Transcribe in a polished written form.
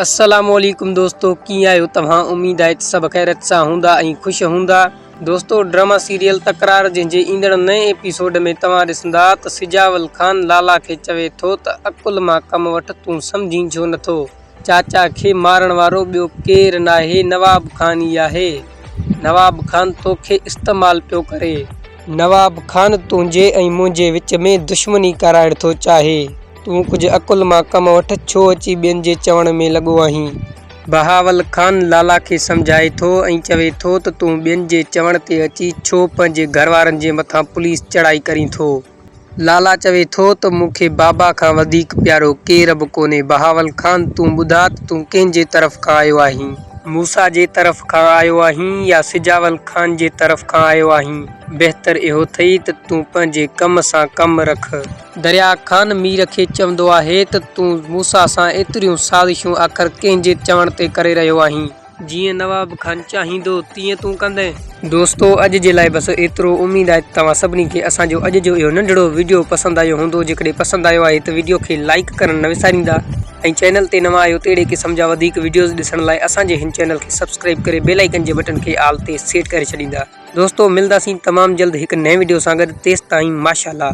السلام عليڪم دوستو ڪيئن آهيو توهان اميد آهي ته سڀ خيريت سان هوندا ۽ خوش هوندا دوستو ڊراما سيريل تڪرار جنهن جي ايندڙ نئين ايپيسوڊ ۾ توهان ڏسندا ته سجاول خان لالا کي چوي ٿو ته عقل مان ڪم وٺ تون سمجهين ڇو نٿو چاچا کي مارڻ وارو ٻيو ڪير ناهي نواب خان ئي آهي نواب خان توکي استعمال پيو ڪري نواب خان تنهنجي ۽ منهنجي وچ ۾ دشمني ڪرائڻ ٿو چاهي. تون ڪجهه عقل مان ڪم وٺ، ڇو اچي ٻين جي چوڻ ۾ لڳو آهين؟ بهاول خان لالا کي سمجهائي ٿو ۽ چوي ٿو ته تون ٻين جي چوڻ تي اچي ڇو پنهنجي گهروارن جي مٿان پوليس چڙهائي ڪرين ٿو؟ لالا چوي ٿو ته مون کي بابا کان وڌيڪ پيارو ڪير به ڪونهي بهاول خان تون ٻڌاء ته تون ڪنهن جي طرف کان آيو آهين؟ موسيٰ جي طرف کان آيو آهين يا سجاول خان جي طرف کان آيو آهين؟ بهتر اهو ٿئي ته تون پنهنجي ڪم سان ڪم رک. دريا خان مير کي چوندو آهي ته تون موسيٰ سان ايتريون سازشون آخر ڪنهن جي چوڻ تي ڪري رهيو آهين؟ جيئن نواب خان چاهيندو تيئن تون ڪندين. دوستو اڄ جي لاء بس ايترو اميد آهي ته توهان سڀني کي اسان جو اڄ جو اهو ننڍڙو وڊيو پسند آيو هوندو جيڪڏهن پسند آيو آهي ته وڊيو کي لائيڪ ڪرڻ نه وساريندا ۽ چينل تي نوان آهيو ته اهڙي قسم جا وڌيڪ وڊيوز ڏسڻ لاء اسان جي هن چينل کي سبسڪرائيب ڪري بيل آئيڪن جي بٽڻ کي آل تي سيٽ ڪري ڇڏيندا. دوستو ملداسين تمام جلد هڪ نئين وڊيو سان گڏ تيستائين ماشاءالله.